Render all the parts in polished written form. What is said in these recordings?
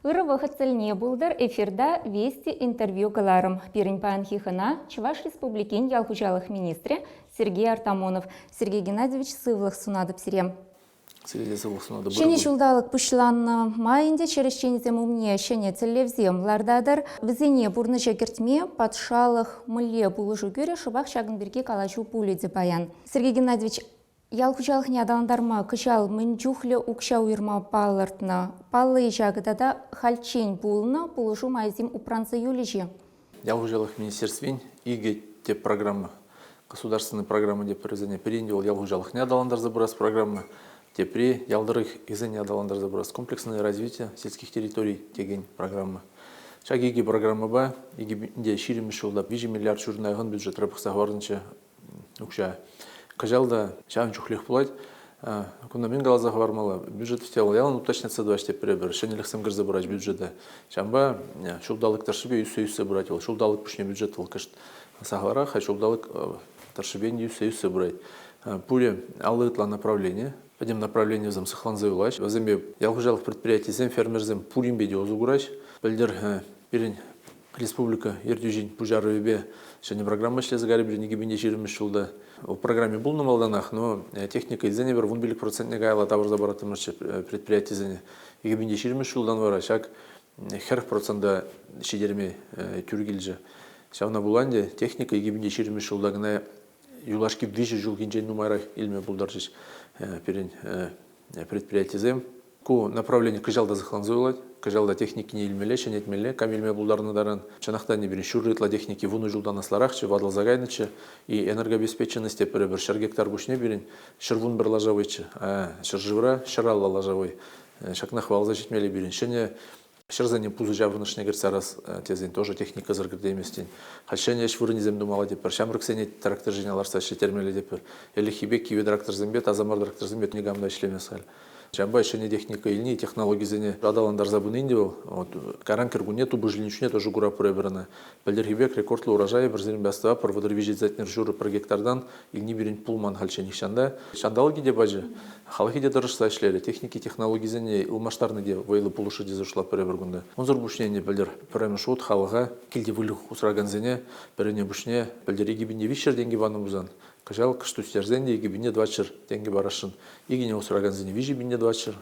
Ырӑ вӑхӑт тӗлне пултӑр эфирта «Вести» интервью кӑларӑм. Пирӗн паянхи хӑна Чӑваш Республикин ял хуҫалӑх министрӗ Сергей Артамонов. Сергей Геннадьевич, сывлӑх сунатӑп сире. Сире те сывлӑх сунатӑп. Ҫӗнӗ ҫулталӑк пуҫланнӑ май ӗнтӗ ҫӗрӗҫченӗсем умне ҫӗнӗ тӗллевсем лартатӑр. Вӗсене пурнӑҫа кӗртме патшалӑх мӗнле пулӑшу кӳрӗ, шӑпах ҫакӑн пирки калаҫу пулӗ те паян. Сергей Геннадьевич, ял хуҫалӑхне аталантарма кӑҫал мӗн чухлӗ укҫа уйӑрма палӑртнӑ? Паллӑ-и ҫакӑ тата хальччен пулнӑ пулӑшу майӗсем упранса юлӗҫ-и? Ял хуҫалӑх министерствин икӗ тӗп программа. Государственная программа тепӗр вӗсене пӗрин вӑл ял хуҫалӑхне аталантарса пырас программа, тепри ял тӑрӑхӗсене аталантарса пырас комплексное развитие сельских территорий текен программа. Ҫак икӗ программӑпа 2020 ҫулта 3 миллиард ҫурӑна яхӑн бюджетра пӑхса хӑварнӑччӗ укҫа. Кӑҫал та ҫавӑн чухлех пулать. Кунта мӗн каласа хӑвармалла? Бюджет вӗт ялан уточняться тӑваҫ тепре пӗр ҫӗнӗлӗхсем кӗрсе пырать бюджета. Ҫавӑнпа ҫулталӑк тӑршшӗпе ӳссе-ӳссе пырать вӑл. Ҫулталӑк пуҫне бюджет вӑл кӑшт сахалрах, а ҫулталӑк тӑршшӗпе ӳссе-ӳссе пырать. Пурӗ 50 ытла направлени. Пӗтӗм направленисем сыхланса юлаҫ. Вӗсемпе ял хуҫалӑх предприятийӗсем, фермерсем пуринпе те усӑ кураҫ. Пӗлтӗр пирӗн республика ертӳҫин пуҫарӑвӗпе ҫӗнӗ программа ӗҫлесе кайрӗ пирӗн 2020 ҫулта. Вӑл программе пулнӑ малтанах, но техника илсен эпир 15 процентне каялла тавӑрса параттӑмӑрччӗ предприятисене. 2020 ҫултан вара ҫак 40 процента ҫитерме тӳр килчӗ. Ҫавна пула ӗнтӗ техника 2020 ҫулта кӑна юлашки виҫӗ ҫулхинчен нумайрах илме пултарчӗҫ пирӗн предприятисем. Ку направлени кӑҫал та сыхланса юлать. Кӑҫал та техникине илмелле, ҫӗнетмелле, кам илме пултарнӑ таран. Чӑнах та пирӗн ҫурри ытла техники вунӑ ҫултан асларахчӗ, ватӑлса кайнӑччӗ. И энергообеспеченность те пӗр-пӗр 100 гектар пуҫне пирӗн 111 лаша вӑйччӗ. Ҫӗршывра 150 лаша вӑй. Ҫакна хӑваласа ҫитмелле пирӗн. Ҫӗнӗ ҫӗрсене пусӑ ҫаврӑнӑшне кӗртсе ярас тесен тоже техникӑсӑр кӗртейместӗн. Халь ҫӗнӗ ӗҫ вырӑнӗсем тумалла тетпӗр, ҫамрӑксене трактор ҫине ларса ӗҫлеттермелле тетпӗр. Ӗлӗкхи пек кивӗ тракторсемпе, таса мар тракторсемпе никам та ӗҫлемест халь. Ҫавӑнпа ҫӗнӗ техника илни, технологисене аталантарса пыни ӗнтӗ вӑл. Вот, кайран кӗркунне тупӑш илнӗ чухне тоже куратпӑр эпир ӑна. Пӗлтӗрхи пек рекордлӑ урожай эпир сирӗнпе астӑватпӑр, 33 центнер ҫурӑ пӗр гектартан илни пирӗн пулман хальччен нихҫан та. Ҫанталӑкӗ те пачӗ, халӑхӗ те тӑрӑшса ӗҫлерӗ, техники технологисене ылмаштарни те вӑйлӑ пулӑшрӗ тесе шутлатпӑр эпир кунта. Унсӑр пуҫне ӗнтӗ пӗлтӗр пӗрремӗш хут халӑха, килти выльӑх усракансене пӗрене пуҫне пӗлтӗр 2300 тенкӗ панӑ пулсан, кӑҫал кӑшт ӳстерсен те 2400 тенкӗ парасшӑн. Икӗне усракансене 3400,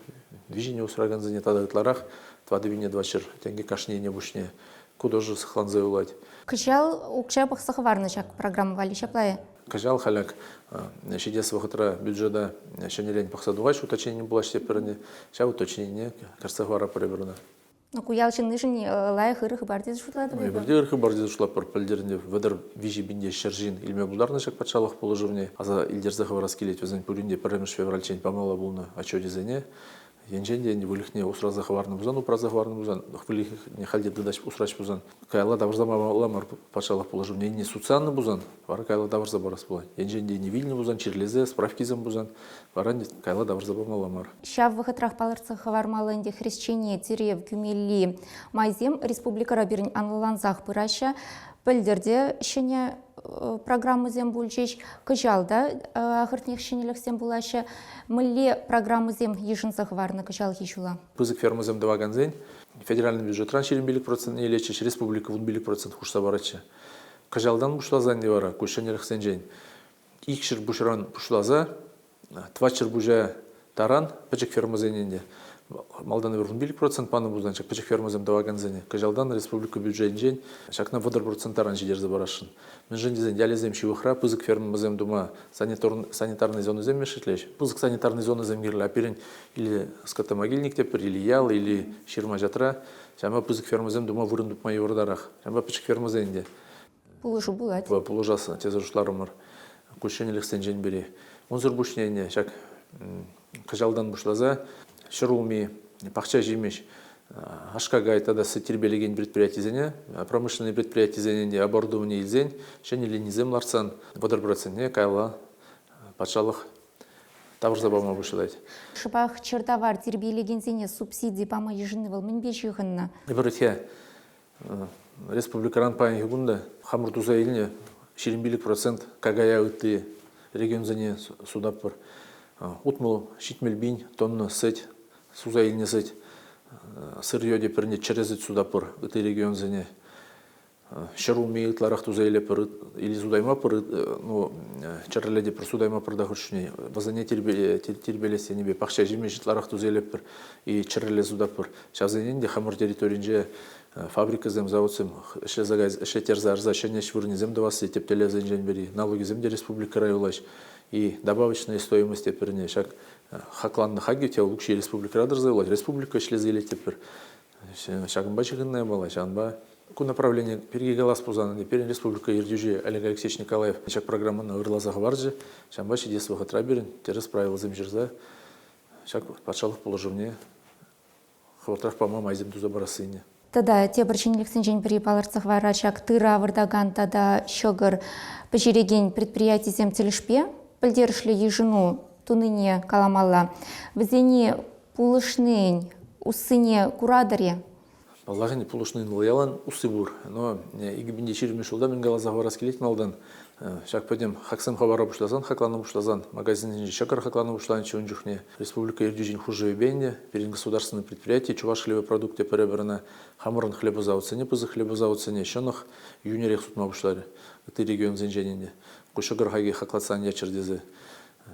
виҫӗне усракансене тата ытларах 4400 тенкӗ кашни ӗне пуҫне. Ку тоже сыхланса юлать. Кӑҫал укҫа пӑхса хӑварнӑ ҫак программа валли ҫапла-и? Кӑҫал халь ҫитес вӑхӑтра бюджета ҫӗнӗрен пӑхса тухаҫ, уточнени пулаҫ тетпӗр ӗнтӗ. Ҫав уточненине кӗртсе хӑваратпӑр эпир ӑна. Ну, ку ял ҫыннишӗн лайӑх ырӑ хыпар тесе шутлатӑп эпӗ. Эпир те ырӑ хыпар тесе шутлатпӑр. Пӗлтӗр 35 пинте 100 ҫын илме пултарнӑ ҫак патшалӑх пулӑшӑвне. Аса илтерсе хӑварас килет, вӗсен пурин те 1 февральччен памалла пулнӑ отчечӗсене. Енчен те ӗнтӗ выльӑхне усраса хӑварнӑ пулсан, упраса хӑварнӑ пулсан, выльӑхне халь те тытаҫ, усраҫ пулсан, каялла тавӑрса памалла мар патшалӑх пулӑшӑвне. Ӗне сутса пулсан, вара каялла тавӑрса парас пулать. Енчен те ӗне вилнӗ пулсан, чирлесе справкисем пулсан, вара ӗнтӗ каялла тавӑрса памалла мар. Ҫав вӑхӑтрах палӑртса хӑвармалла ӗнтӗ хресчене тӗрев кӳмелли майсем республикӑра пирӗн анлӑлансах пыраҫҫӗ. Пӗлтӗр те ҫӗнӗ программӑсем пулчӗҫ. Кӑҫал та ахӑртнех ҫӗнӗлӗхсем пулаҫҫӗ. Мӗнле программӑсем йышӑнса хӑварнӑ кӑҫалхи ҫула? Пысӑк фермӑсем тӑвакансен федеральный бюджетран 25 процентне илетчӗҫ, республика 15 процент хушса паратчӗ. Кӑҫалтан пуҫласа ӗнтӗ вара ку ҫӗнӗлӗхсенчен 200 пуҫран пуҫласа 400 пуҫа таран пӗчӗк фермӑсене ӗнтӗ малтан эпир 15% панӑ пулсан ҫак пӗчӗк фермӑсем тӑвакансене кӑҫалтан республика бюджетӗнчен ҫакна 30% таран ҫитерсе парасшӑн. Мӗншӗн тесен ялӗсем ҫывӑхра пысӑк фермӑсем тума санитарный зонӑсем мешетлеҫ. Пысӑк санитарный зонӑсем кирлӗ, а пирӗн или скотомогильник тепӗр, или ял, или ҫырма-ҫатра. Ҫавӑнпа пысӑк фермӑсем тума вырӑн тупма йывӑртарах. Ҫавӑнпа пӗчӗк фермӑсен те пулӑшу пулать. Пулӑшас тесе шутларӑмӑр. Ку ҫӗнӗлӗхсенчен пӗри. Унсӑр пуҫне ӗнтӗ ҫак кӑҫалтан пуҫласа 100 улми, пахча ҫимӗҫ, аш-какай тата сӗт тирпейлекен предприятисене, промышленный предприятисене ӗнтӗ оборудование илсен, ҫӗнӗ линисем лартсан 30 процентне каялла патшалӑх тавӑрса пама пуҫлать. Шӑпах чӗртавар тирпейлекенсене субсиди пама йышӑнни вӑл мӗнпе ҫыхӑннӑ? Эпир республикӑран паянхи кун та хамӑр туса илнӗ 25% какая ытти регионсене сутатпӑр. 60-70 пин тонна сӗт, суса илнӗ сӗт. Сырье те пӗрне чӗресет сутатпӑр ытти регионсене. Ҫӗрулми ытларах туса илетпӗр, или сутаймапӑр, ну, чӗрӗлетӗпӗр, сутаймапӑр та хӑш-чухне. Вӗсене тирпейлес енӗпе пахча ҫимӗҫ ытларах туса илетпӗр и чӗрӗле сутатпӑр. Ҫавсене ӗнтӗ хамӑр территоринче фабрикӑсем, заводсем ӗҫлесе ӗҫлеттерсе ярса ҫӗнӗ ӗҫ вырӑнӗсем тӑвасси тӗп тӗллевсенчен пӗри. Налогӗсем те республикӑра юлаҫ. И добавочная стоимость тепӗрне ҫак хакланнӑ хакӗ те укҫи республикӑра тӑрса юлать. Республика ӗҫлесе илет тепӗр. Ҫакӑнпа ҫыхӑннӑ япала, ҫавӑнпа ку направлени пирки калас пулсан, пирӗн республика ертӳҫи Олег Алексеевич Николаев ҫак программӑна ырласа хӑварчӗ. Ҫавӑнпа ҫитес вӑхӑтра пирӗн тӗрӗс правилӑсем ҫырса ҫак патшалӑх пулӑшӑвне хӑвӑртрах пама майсем туса парассине. Тата тепӗр ҫӗнӗлӗхсенчен пӗри палӑртса хӑварать ҫак тырӑ авӑртакан тата ҫӑкӑр пӗҫерекен предприятисем тӗлӗшпе пӗлтерӗшлӗ йышӑну тунине каламалла. Вӗсене пулӑшнин уссине куратӑр-и? Паллах ӗнтӗ, пулӑшнин вӑл ялан усси пур. Но 2020 ҫулта мӗн каласа хӑварас килет малтан, ҫак пӗтӗм хаксем хӑвара пуҫласан, хаклана пуҫласан, магазинсенче ҫӑкӑр хаклана пуҫланӑччӗ ун чухне. Республика ертӳҫин хушӑвӗпе ӗнтӗ пирӗн государственный предприяти Чуваш хлебопродукт пӗр-пӗр ӑна хамӑрӑн хлебозаводсене, пысӑк хлебозаводсене ҫӑнӑх йӳнӗрех сутма пуҫларӗ. Ытти регионсенчен ӗнтӗ. Ку ҫӑкӑр хаки хаклатса ан яччӑр тесе.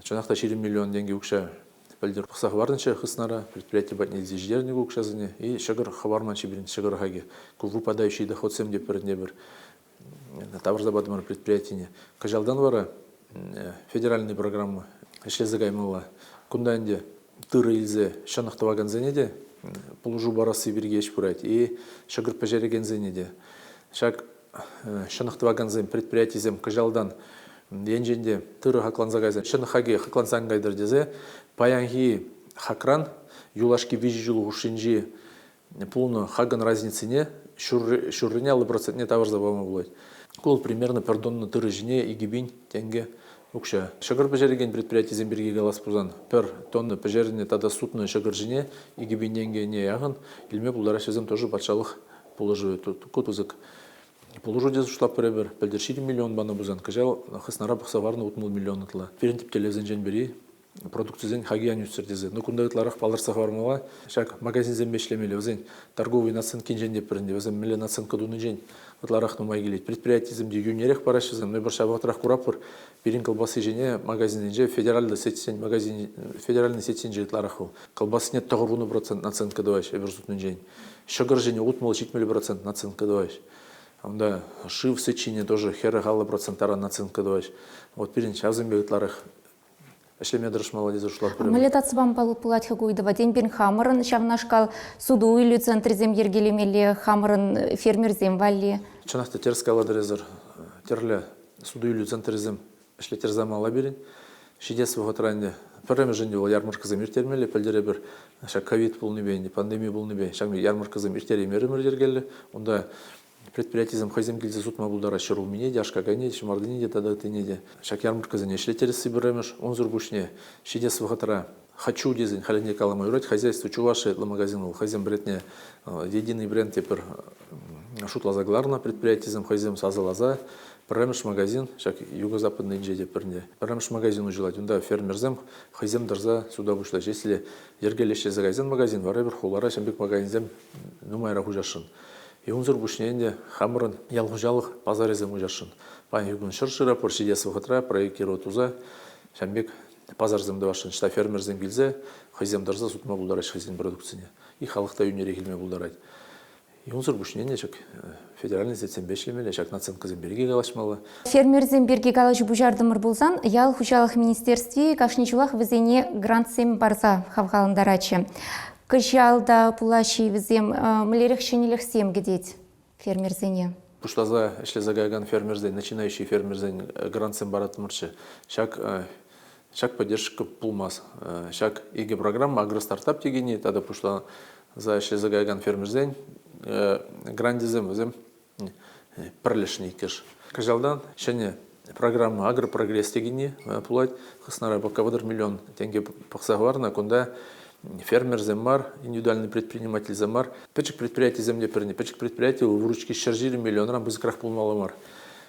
Чӑнах та 20 миллион тенкӗ укҫа пӗлтӗр пӑхса хӑварнӑччӗ хыснара, предприяти патне илсе ҫитернӗ ку укҫасене, и ҫӑкӑр хӑварманччӗ пирӗн ҫӑкӑр хакӗ. Ку выпадающий доходсем те пӗрне-пӗр тавӑрса патӑмӑр предприятине. Кӑҫалтан вара федеральный программа ӗҫлесе каймалла. Кунта ӗнтӗ тырӑ илсе ҫӑнӑх тӑвакансене те пулӑшу парасси пирки ӗҫ пырать, и ҫӑкӑр пӗҫерекенсене те. Ҫак ҫӑнӑх тӑвакансем, предприятисем кӑҫалтан енчен те тырӑ хакланса кайсан, ҫӑнӑх хакӗ хакланса ан кайтӑр тесе паянхи хакран юлашки 3 ҫул хушшинчи пулнӑ хакӑн разницине ҫуррине 50 процентне тавӑрса пама пулать. Ку примерно пӗр тонна тырӑ ҫине 2000 тенкӗ укҫа. Ҫӑкӑр пӗҫерекен предприятисем пирки калас пулсан, пӗр тонна пӗҫернӗ тата сутнӑ ҫӑкӑр ҫине 2000 тенкӗне яхӑн илме пултараҫҫӗ вӗсем тоже патшалӑх пулӑшӑвӗ. Ку пысӑк пулӑшу тесе шутлатпӑр эпир. Пӗлтӗр 20 миллион панӑ пулсан, кӑҫал хыснара пӑхса хӑварнӑ 60 миллион ытла. Пирӗн тӗп тӗллевсенчен пӗри продукцисен хаки ан ӳстӗр тесе. Ну, кунта ытларах палӑртса хӑвармалла, ҫак магазинсемпе ӗҫлемелле. Вӗсен торговый наценкинчен те пӗринте, вӗсем мӗнле наценка тунинчен ытларах нумай килет. Предприятисем те йӳнерех параҫҫӗ вӗсем. Но эпир ҫав вӑхӑтрах куратпӑр, пирӗн кӑлпасси ҫине магазинсенче федеральлӗ сетьсен магазин федеральный сетьсенче ытларах вӑл. Кӑлпассине 90% наценка тӑваҫҫӗ эпир сутнинчен. Ҫӑкӑр ҫине 60-70% наценка тӑваҫҫӗ. Унта шыв сӗт ҫине тоже 40-50% таран наценка тӑваҫҫӗ. Вот пирӗн ҫавсемпе ытларах ӗҫлеме тӑрӑшмалла тесе шутлатпӑр. Мӗнле татса пама пулать-ха ку ыйтӑва? Тен, пирӗн хамӑрӑн ҫавнашкал суту-илӳ центрӗсем йӗркелемелле, хамӑрӑн фермерсем валли? Чӑнах та тӗрӗс калатӑр эсӗр. Тӗрлӗ суту-илӳ центрӗсем ӗҫлеттерсе ямалла пирӗн. Ҫитес вӑхӑтра ӗнтӗ пӗрремӗш ӗнтӗ вӑл ярмаркӑсем ирттермелле. Пӗлтӗр эпир ҫак ковид пулнипе ӗнтӗ, пандеми пулнипе ҫак ярмаркӑсем ирттереймерӗмӗр йӗркеллӗ. Унта предприятисем хӑйсем килсе сутма пултараҫҫӗ ҫӗрулмине те, аш-какайне те, ҫӑмартине те тата ыттине те. Ҫак ярмаркӑсене ӗҫлеттересси пӗрремӗш. Унсӑр пуҫне ҫитес вӑхӑтра «Хочу» тесен халӗ ӗнтӗ калама юрать, «Хозяйство Чувашия» ятлӑ магазин вӑл хӑйсем брендне единый бренд тепӗр шутласа кӑларнӑ предприятисем хӑйсем сасӑласа пӗрремӗш магазин ҫак юго-западнӑйӗнче те пӗрне пӗрремӗш магазин уҫӑлать. Унта фермерсем хӑйсем тӑрса суда пуҫлаҫҫӗ. Если йӗркеллӗ ӗҫлесе кайсан магазин, вара эпир хулара ҫавӑн пек магазинсем нумайрах уҫасшӑн. И унсӑр пуҫне ӗнтӗ хамӑрӑн ял хуҫалӑх пасарӗсем уҫасшӑн. Паянхи кун ҫӗршывра пур ҫитес вӑхӑтра проектировать туса ҫавӑн пек пасарсем тӑвасшӑн. Ӑҫта фермерсем килсе хӑйсем тӑрса сутма пултараҫҫӗ хӑйсен продукцине. И халӑх та йӳнӗрех илме пултарать. И унсӑр пуҫне ӗнтӗ ҫак федеральный сетьсемпе ӗҫлемелле, ҫак наценкӑсем пирки калаҫмалла. Фермерсем пирки калаҫу пуҫартӑмӑр пулсан, ял хуҫалӑх министерстви кашни ҫулах вӗсене грантсем парса хавхалантаратчӗ. Кӑҫал та пулаҫҫӗ-и вӗсем, мӗнлерех ҫӗнӗлӗхсем кӗтет фермерсене? Пуҫласа ӗҫлесе каякан фермерсен, начинающий фермерсен грантсем параттӑмӑрччӗ. Ҫак ҫак поддержка пулмасть. Ҫак икӗ программа агростартап текенни тата пуҫласа ӗҫлесе каякан фермерсен грантӗсем вӗсем пӗрлешнӗ иккӗш. Кӑҫалтан ҫӗнӗ программа «Агропрогресс» текенни пулать. Хыснара пока 30 миллион тенкӗ пӑхса хӑварнӑ. Кунта фермерсем мар, индивидуальный предпринимательсем мар, пӗчӗк предприятисем те пӗрне. Пӗчӗк предприяти выручки 120 миллионран пысӑкрах пулмалла мар.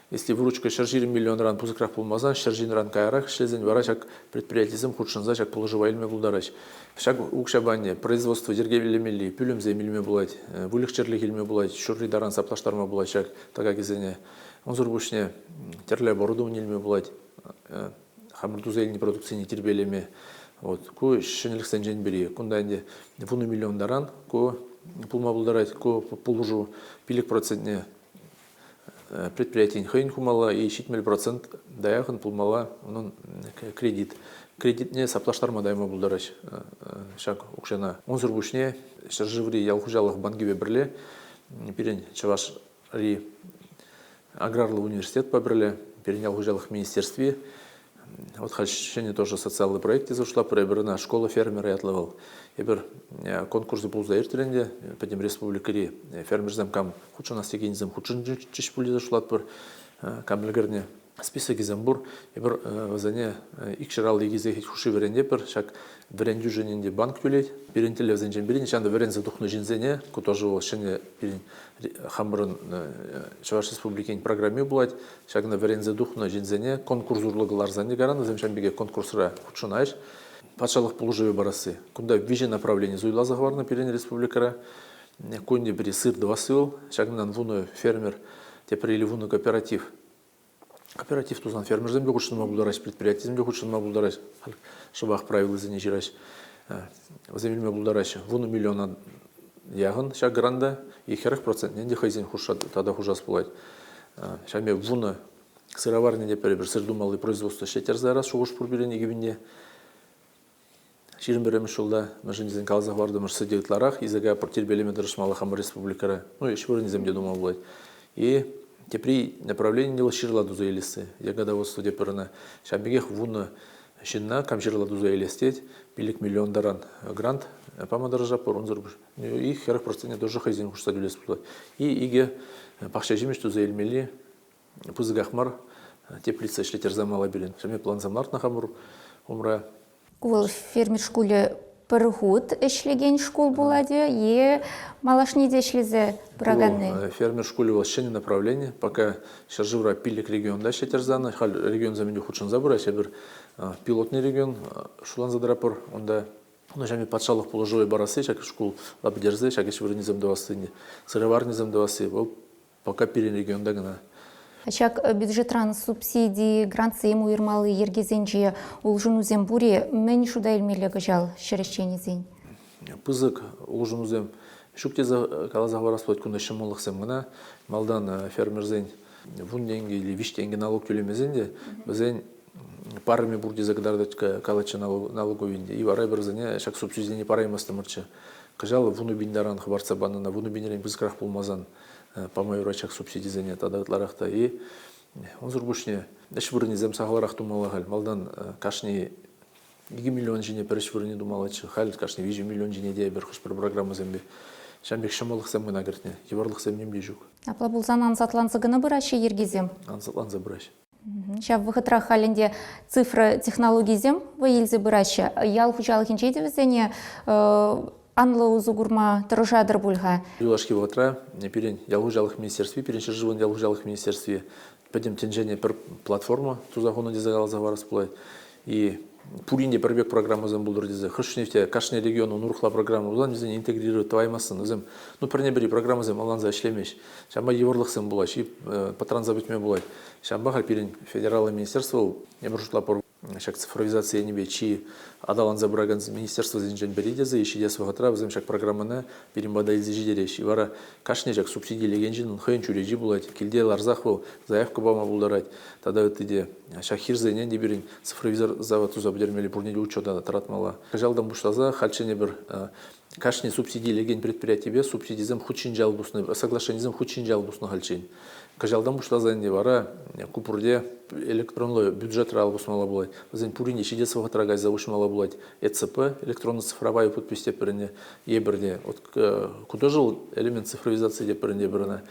Если выручка 120 миллионран пысӑкрах пулмасан, 120-ран каярах ӗҫлесен вара ҫак предприятисем хутшӑнса ҫак пулӑшӑва илме пултараҫ. Ҫак укҫапа ӗнтӗ производство йӗркелемелли пӳлӗмсем илме пулать, выльӑх-чӗрлӗх илме пулать, ҫурри таран саплаштарма пулать ҫак тӑкакӗсене. Унсӑр пуҫне тӗрлӗ оборудовани илме пулать, хамӑр туса илнӗ продукцине тирпейлеме. Вот. Ку ҫӗнӗлӗхсенчен пӗри. Кунта ӗнтӗ 10 миллион таран ку пулма пултарать, ку пулӑшу 5%-не предприятин хӑйӗн хумалла и 70% даяхӑн пулмалла унӑн кредит. Кредитне саплаштарма тайма пултараҫ ҫак укҫана. Унсӑр пуҫне ҫӗршыври ял хуҫалӑх банкӗпе пӗрле пирӗн Чӑвашри аграрлӑ университетпа пӗрле пирӗн ял хуҫалӑх министерстви вот халь ҫӗнӗ тоже социаллӑ проект тесе шутлатпӑр. Эпир ӑна «Школа фермера» ятлӑ вӑл. Эпир конкурсӗ пулса иртрӗ ӗнтӗ. Пӗтӗм республикӑри фермерсем кам хутшӑнас текенсем хутшӑнчӗҫ пуль тесе шутлатпӑр. Кам ӗлкӗрнӗ списокӗсем пур. Эпир вӗсене 250 сехет хушши вӗрентетпӗр. Ҫак вӗрентӳшӗн ӗнтӗ банк тӳлет. Пирӗн тӗллевсенчен пӗрин ҫавӑнта вӗренсе тухнӑ ҫынсене, ку тоже вӑл ҫӗнӗ пирӗн хамӑрӑн Чӑваш Республикин программи пулать. Ҫакна вӗренсе тухнӑ ҫынсене конкурс урлӑ кӑларсан те каран, вӗсем ҫавӑн пекех конкурсра хутшӑнаҫ. Патшалӑх пулӑшӑвӗ парасси. Кунта виҫӗ направлени суйласа хӑварнӑ пирӗн республикӑра. Кунне пӗри сыр тӑвасси вӑл. Ҫакӑнтан вунӑ фермер, тепӗр или вунӑ кооператив. Кооператив тусан фермерсем те хутшӑнма пултараҫ, предприятисем те хутшӑнма пултараҫ. Шӑпах правилӑсене ҫыраҫ. Вӗсем илме пултараҫҫӗ. 10 миллиона яхӑн ҫак гранта и 40 процентне те хӑйсен хушша тата хушас пулать. Ҫавӑн пек вунӑ сыроварня те пӗр-пӗр сыр тумалли производство ӗҫлеттерсе ярас шухӑш пур пирӗн икӗ 21-мӗш ҫулта мӗншӗн тесен каласа хӑвартӑмӑр сӗте ытларах языка тирпейлеме тӑрӑшмалла хамӑр республикӑра. Ну, ӗҫ вырӑнӗсем те тума пулать. И тепри направление вӑл ҫырла туса илесси. Ягодоводство тепӗр ӑна. Ҫавӑн пекех вунӑ ҫынна кам ҫырла туса илес тет, 5 миллион таран грант пама тӑрӑшатпӑр. Унсӑр и 40 процентне тоже хӑйсен хушса тӳлес пулать. И икӗ пахча ҫимӗҫ туса илмелли пысӑках мар теплица ӗҫлеттерсе мала пирӗн. Ҫавӑн плансем лартнӑ хамӑр умра. Ку вӑл фермер шкулӗ пӗр хут ӗҫлекен шкул пулать е малашне те ӗҫлесе пыраканни? Фермер шкулӗ вӑл ҫӗнӗ направлени. Пока ҫӗршывра пиллӗк регионта ӗҫлеттерсе халь регионсем ӗнтӗ хутшӑнса пыраҫҫӗ. Эпир пилотный регион шутланса тӑратпӑр. Унта ҫавӑн патшалӑх пулӑшӑвӗ парасси, ҫак шкула пӗтерсе ҫак ӗҫ вырӑнӗсем тӑвасси, сыроварнисем тӑвасси вӑл пока пирӗн регионта кӑна. Ҫак бюджетран субсиди, грантсем уйӑрмалли йӗркесенче улшӑнусем пур-и? Мӗн шута илмелле кӑҫал ҫӗр ӗҫченӗсен? Пысӑк улшӑнусем ҫук тесе каласа хӑварас пулать кунта ҫӑмӑллӑхсем кӑна. Малтан фермерсен вун тенкӗ или виҫ тенкӗ налук тӳлемесен те вӗсен парӑмӗ пур тесе кӑтартать калатчӗ налуковин те. И вара вӗсене ҫак субсидисене параймастӑмӑрччӗ. Кӑҫал 10 пин таран хӑпартса панӑ, 10 пинрен пысӑкрах пулмасан пама юрать ҫак субсидисене тата ытларах та. И унсӑр пуҫне ӗҫ вырӑнӗсем сахалрах тумалла халь. Малтан кашни 2 миллион ҫине пӗр ӗҫ вырӑнӗ тумаллаччӗ. Халь кашни 3 миллион ҫине те эпир хӑш-пӗр программӑсемпе ҫавӑн пек ҫӑмӑллӑхсем кӑна кӗртнӗ. Йывӑрлӑхсем ним те ҫук. Апла пулсан ансатланса кӑна пыраҫҫӗ йӗркесем? Ансатланса пыраҫҫӗ. Ҫав вӑхӑтрах халь ӗнтӗ цифра технологийӗсем вӑй илсе пыраҫҫӗ. Ял хуҫалӑхӗнче те вӗсене анлӑ усӑ курма тӑрӑшатӑр пуль-ха. Юлашки вӑхӑтра пирӗн ял хуҫалӑх министерстви, пирӗн ҫӗршывӑн ял хуҫалӑх министерстви пӗтӗм тӗнчене пӗр платформа туса хунӑ тесе каласа хӑварас пулать. И пурин те пӗр пек программӑсем пултӑр тесе хӑшне те кашни регионӑн урӑхла программа пулсан вӗсене интегрировать тӑваймастӑн. Вӗсем ну пӗрне-пӗри программӑсем ӑнланса ӗҫлемеҫ. Ҫавӑнпа йывӑрлӑхсем пулаҫ, пӑтранса пӗтме пулать. Ҫавӑнпа халь пирӗн федераллӑ министерство вӑл, эпир шутлатпӑр, ҫак цифровизаци енӗпе чи аталанса пыракан министерствӑсенчен пӗри тесе ҫитес вӑхӑтра вӗсем ҫак программӑна пирӗн пата илсе ҫитереҫҫӗ. Вара кашни ҫак субсиди илекен ҫыннӑн хӑйӗн чӳречи пулать, килте ларсах вӑл заявка пама пултарать тата ытти те. Ҫак хирсене те пирӗн цифровизаци туса пӗтермелли пурне те учета тӑратмалла. Кӑҫалтан пуҫласа хальччен эпир кашни субсиди илекен предприятипе субсидисем хут ҫинче ал пуснӑ, соглашенисем хут ҫинче ал пуснӑ хальччен. Кӑҫалтан пуҫласа ӗнтӗ вара ку пурте электронлӑ бюджетра ал пусмалла пулать. Вӗсен пурин те ҫитес вӑхӑтра кайса уҫмалла пулать. ЭЦП, электронно-цифровая подпись тепӗр ӗнтӗ, епӗр те. Вот ку тоже элемент цифровизации тепӗр ӗнтӗ эпир ӑна.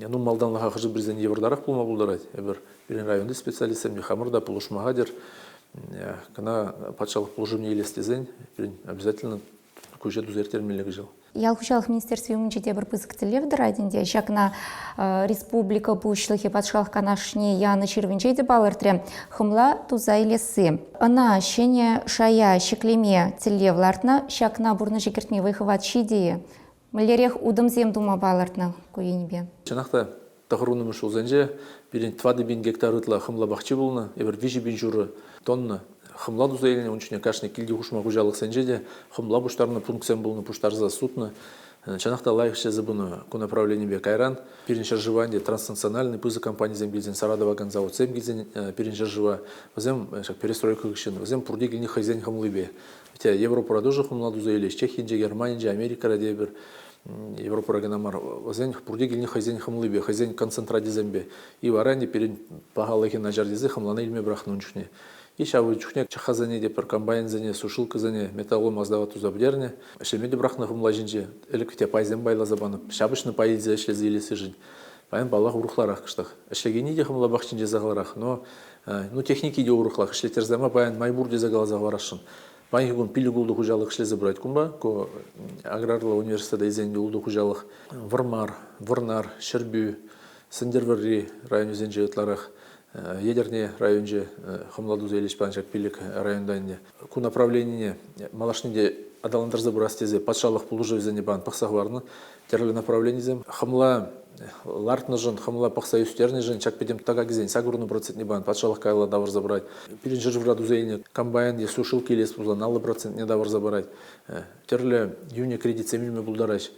Ну, малтанлӑха хӑшӗ-пӗрисен йывӑртарах пулма пултарать. Эпир пирӗн районти специалистсем те хамӑр та пулӑшма хатӗр. Кӑна патшалӑх пулӑшӑвне илес тесен пирӗн обязательно куҫа туса ирттермелле кӑҫал. Ял хуҫалӑх министерстви умӗнче тепӗр пысӑк тӗллев тӑрать ӗнтӗ. Ҫакна республика Пуҫлӑхӗ Патшалӑх Канашне янӑ ҫырӑвӗнче те палӑртрӗ. Хӑмла туса илесси. Ӑна ҫӗнӗ шая ҫӗклеме тӗллев лартнӑ. Ҫакна пурнӑҫа кӗртме вӑй-хӑват ҫитӗ-и? Мӗнлерех утӑмсем тума палӑртнӑ ку енӗпе? Чӑнах та, тӑхӑрвуннӑмӗш ҫулсенче пирӗн 4000 гектар ытла хӑмла пахчи пулнӑ. Эпир 3500 тонна хӑмла туса илнӗ. Ун чухне кашни килти хушма хуҫалӑхсенче те хӑмла пуҫтарнӑ пунктсем пулнӑ, пуҫтарса сутнӑ. Чӑнах та лайӑх ӗҫлесе пынӑ ку направленипе. Кайран пирӗн ҫӗршыва ӗнтӗ транснациональный пысӑк компанисем килсен, сара тӑвакан заводсем килсен пирӗн ҫӗршыва, вӗсем ҫак перестройка хыҫҫӑн вӗсем пурте килни хӑйсен хӑмлипе. Хотя Европӑра тоже хӑмла туса илеҫ, Чехинче, Германинче, Америкӑра тепӗр Европӑра кӑна мар, вӗсен пурте килни хӑйсен хӑмлипе, хӑйсен концентратисемпе. И вара ӗнтӗ пирӗн пахалӑхӗ начар тесе хӑмлана илме пӑрахнӑ ун чухне. И ҫав чухне чӑххасене те пӗр комбайнсене, сушилкӑсене металлолом сдавать туса пӗтернӗ. Ӗҫлеме те пӑрахнӑ хӑмла ҫинче. Ӗлӗк те пайсем пайласа панӑ. Ҫапӑҫнӑ пай илсе ӗҫлесе илессишӗн. Паян, паллах, урӑхларах кӑштах. Ӗҫлекенни те хӑмла пахчинче сахалрах, но ну, техники те урӑхлах. Ӗҫлеттерсе ма паян май пур тесе каласа хӑварасшӑн. Паянхи кун пилӗк-ултӑ хуҫалӑх ӗҫлесе пырать кунпа. Ку аграрлӑ университета илсен те ултӑ хуҫалӑх. Вӑрмар, Вӑрнар, Ҫӗрпӳ, Сӗнтӗрвӑрри районӗсенче ытларах. Етӗрне районӗнче хӑмла туса илӗҫ паян ҫак пилӗк районта ӗнтӗ. Ку направленине малашне те аталантарса пырас тесе патшалӑх пулӑшӑвӗсене пан пӑхса хӑварнӑ тӗрлӗ направленисем. Хӑмла лартнӑшӑн, хӑмла пӑхса ӳстернӗшӗн ҫак пӗтӗм тӑкакӗсен сакӑрвунӑ процентне пан патшалӑх каялла тавӑрса парать. Пирӗн ҫӗршывра туса илнӗ комбайн е сушилка илес пулсан 50 процентне тавӑрса парать. Тӗрлӗ йӳнӗ кредитсем илме пултараҫ.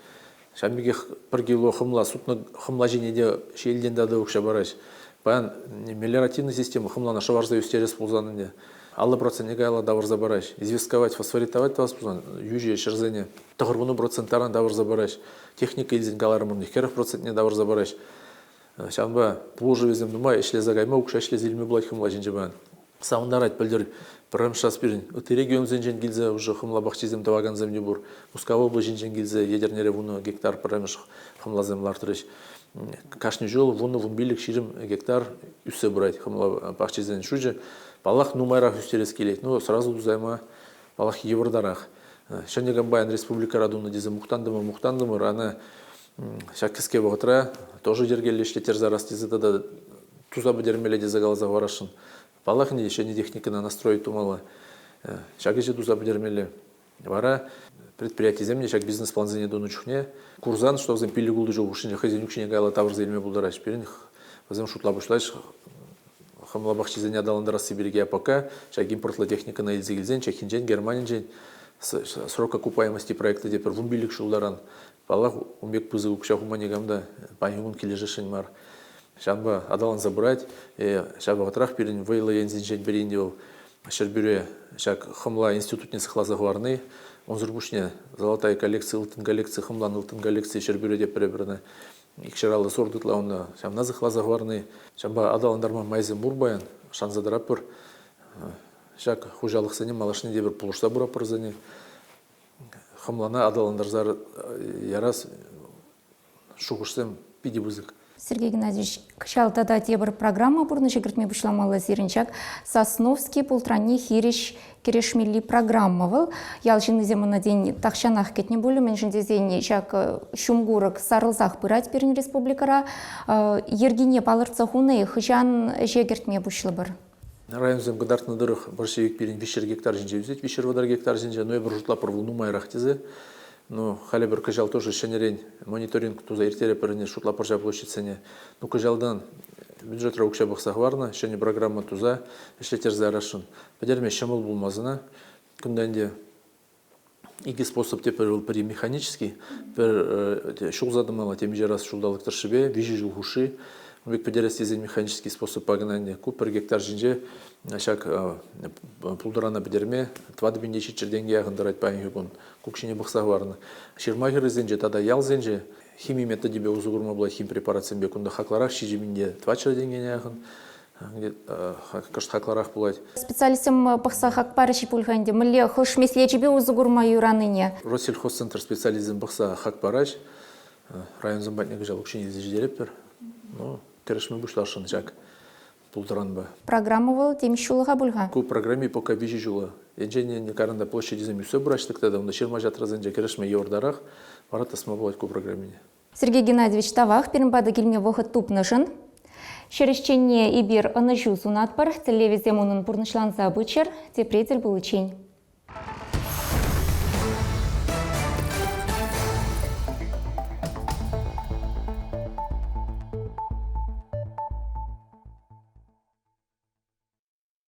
Ҫавӑн пекех пӗр кило хӑмла сутнӑ хӑмла ҫине те ҫиелтен тата укҫа параҫ. Паян мелиоративный система хӑмлана шӑварса ӳстерес пулсан ӗнтӗ 50 процентне каялла тавӑрса параҫ. Известковать, фосфоритовать тӑвас пулсан йӳҫӗ ҫӗрсене 90 процент таран тавӑрса параҫ. Техника илсен каларӑмӑр 40 процентне тавӑрса параҫ. Ҫавӑнпа пулӑшӑвӗсем нумай ӗҫлесе кайма, укҫа ӗҫлесе илме пулать хӑмла ҫинче паян. Савӑнтарать пӗлтӗр пӗрремӗш час пирӗн ытти регионсенчен килсе уже хӑмла пахчисем тӑвакансем те пур. Мускав облаҫӗнчен килсе Етӗрнере 10 гектар пӗрремӗш хӑмласем лартрӗҫ. Кашни ҫул 10, 15, 20 гектар ӳссе пырать хӑмла пахчисен шучӗ. Паллах, нумайрах ӳстерес килет, но сразу тусайма, паллах, йывӑртарах. Ҫӗнӗ комбайн республикӑра тунӑ тесе мухтантӑмӑр, мухтантӑмӑр, ана ҫак кӗске вӑхӑтра тоже йӗркеллӗ ӗҫлеттерсе ярас тесе тата туса пӗтермелле тесе каласа хӑварасшӑн. Паллах ӗнтӗ, ҫӗнӗ техникӑна настроить тумалла. Ҫак ӗҫе туса пӗтермелле. Вара предприятисем те ҫак бизнес-плансене тунӑ чухне курсан, что вӗсем пилӗк-ултӑ ҫул хушшинче хӑйсен укҫине каялла тавӑрса илме пултараҫҫӗ. Пирӗн вӗсем шутла пуҫлаҫ хӑмла пахчисене аталантарасси пирки пока ҫак импортлӑ техникӑна илсе килсен Чехинчен, Германинчен срок окупаемости проекта те пӗр 15 ҫултаран. Паллах, ун пек пысӑк укҫа хума никам та паянхи кун килӗшесшӗн мар. Ҫавӑнпа аталанса пырать. Ҫав вӑхӑтрах пирӗн вӑйлӑ енсенчен пӗри вӑл Ҫӗрпӳре ҫак хӑмла институтне сыхласа хӑварни. Унсӑр пуҫне золотая коллекция, ылтӑн коллекци, хӑмлан ылтӑн коллекци Ҫӗрпӳре те пӗр-пӗрне икҫӗр сорт ытла унта ҫавна сыхласа хӑварни. Ҫавӑнпа аталантарма майсем пур паян, шанса тӑратпӑр. Ҫак хуҫалӑхсене малашне те пӗр пулӑшса пыратпӑр вӗсене. Хӑмлана аталантарса ярас шухӑшсем питӗ пысӑк. Сергей Геннадьевич, кӑҫал тата тепӗр программа пурнӑҫа кӗртме пуҫламалла сирӗн ҫак Сосновский пултранне хирӗҫ кӗрешмелли программа вӑл. Ял ҫыннисем ӑна тен тахҫанах кӗтнӗ пулӗ, мӗншӗн тесен ҫак ҫумкурӑк сарӑлсах пырать пирӗн республикӑра. Йӗркине палӑртса хунӑ-и, хӑҫан ӗҫе кӗртме пуҫлӑпӑр? Районсем кӑтартнӑ тӑрӑх борщевик пирӗн 300 гектар ҫинче ӳсет, 330 гектар ҫинче, но эпир шутлатпӑр вӑл нумайрах тесе. Ну, халӗ пӗр кӑҫал тоже ҫӗнӗрен мониторинг туса ирттеретпӗр ӗнтӗ шутлатпӑр ҫав площадьсене. Ну, кӑҫалтан бюджетра укҫа пӑхса хӑварнӑ, ҫӗнӗ программа туса ӗҫлеттерсе ярасшӑн. Пӗтерме ҫӑмӑл пулмас ӑна. Кунта ӗнтӗ икӗ способ те пӗр вӑл пӗри механический, пӗр ҫулса тӑмалла темиҫе раз ҫулталӑк тӑршшӗпе, виҫӗ ҫул хушши. Ун пек пӗтерес тесен механический способпа кӑна ӗнтӗ. Ку пӗр гектар ҫинче ҫак пултӑрана пӗтерме 4700 тенкӗ яхӑн тӑрать паянхи кун. Кукҫине пӑхса хӑварнӑ. Ҫырма хӗррисенче тата ялсенче хими методипе усӑ курма пулать химпрепаратсемпе. Кунта хаклӑрах 7400 тенкӗне яхӑн кӑшт хаклӑрах пулать. Специалистсем пӑхса хак парӗҫ пуль-ха ӗнтӗ. Мӗнле хӑш меслечӗпе усӑ курма юранине? Россельхозцентр специалистсем пӑхса хак параҫ. Районсем патне кӑҫал укҫине илсе ҫитеретпӗр. Ну, кӗрешме пуҫласшӑн ҫак. пултӑранпа. Программа вӑл темиҫ ҫуллӑха пуль-ха. Ку программи пока виҫӗ ҫула. Енчен каранда площадьсем ӳссе пыраҫҫӗ тата унта ҫырма-ҫатрасенче кӗрешме йывӑртарах, вара тӑсма пулать ку программине. Сергей Геннадьевич, тавах пирӗн пата килме вӑхӑт тупнӑшӑн. Ҫӗр ӗҫченне эпир ӑнӑҫу сунатпӑр, тӗллевӗсем унӑн пурнӑҫланса пыччӑр, тепре тӗл пуличчен.